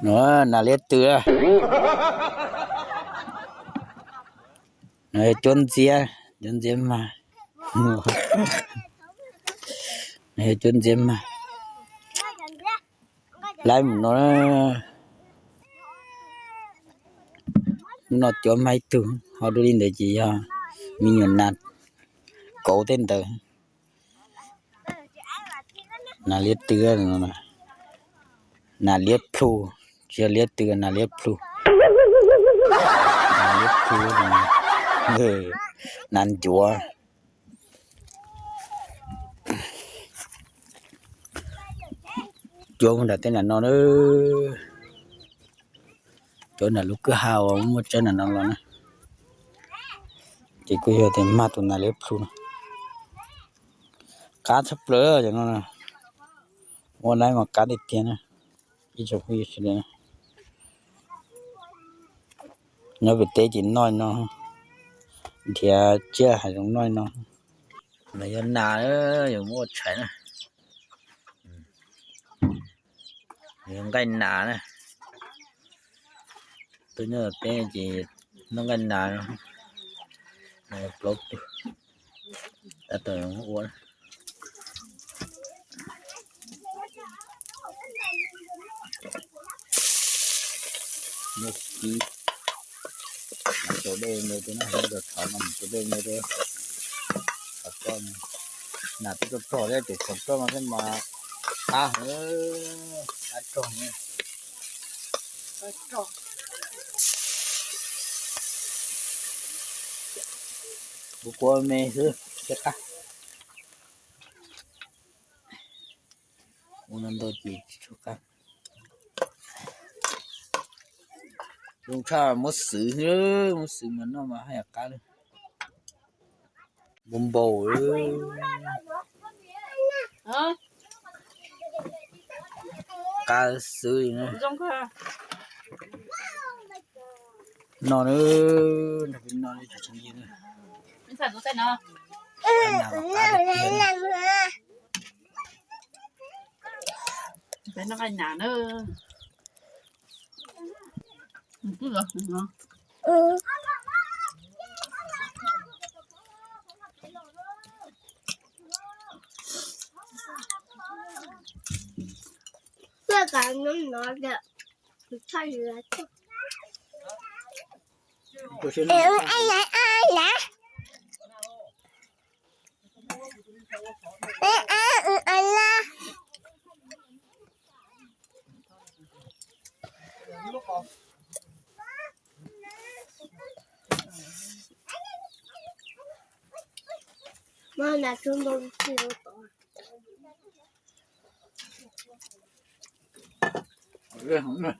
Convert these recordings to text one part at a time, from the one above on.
No, nas liab tw. No yog cuab ntxiab, cuab ntxiab mag. No yog cuab ntxiab mag. Laib mus no, hnub no cuab mag ib tug, ho dua li ntawd ces yog me nyuam nas kauv tej ntawd. Nas liab tw, nas liab plhu, tsis yog liab tw, nas liab plhu. Nas liab plhu, nas ncuav. Cuab nram tej nram no, cuab nram lub kwj ha uas muaj tsev nram no los na. Ces kuj yog tias mag tus nas liab plhu no. Qab tshaj plaws cov no, ua laib mas qab tiag tiag na. Ib tsoom phooj ywg sawv daws, nyob pem teb ces noj no, nrhiav tsiaj hav zoov noj no. Los yog nas, yuav muab ua tshais na. Yog nqaij nas na. Tuaj nyob teb ces noj nqaij nas no. Plaub tug, tab tom ua. Muaj kib, mus tau dej me rau na, mus tau dej me rau. Nas twb rog rog thiab, tus qhov roj no thiab mas qab heev, qab rog. Kuv kuav me xwb thiaj qab. Ua ntau ntau ces tsis tshua qab. Zoo tshaj muab xwv, muab xwv mas noj mas haj yam qab li. Npau npau. Qab xwb li na. No na, nrog peb noj na tsoom phooj ywg na.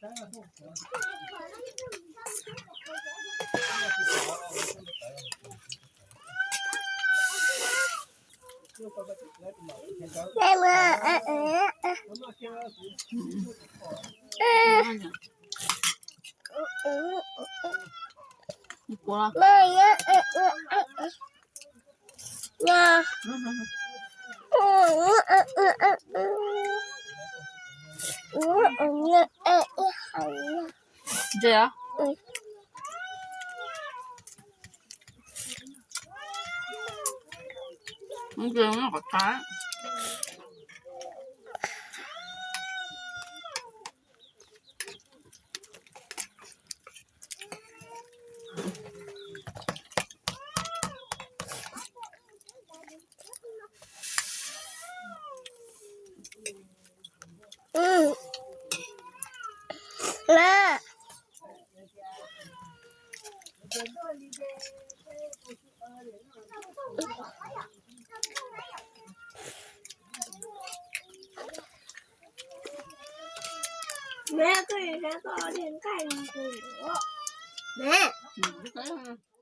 Qab nas mas qab tiag tiag na. Peb noj qab nas na. Neb, koj yuav saib koj ua li nqaij li ntawd.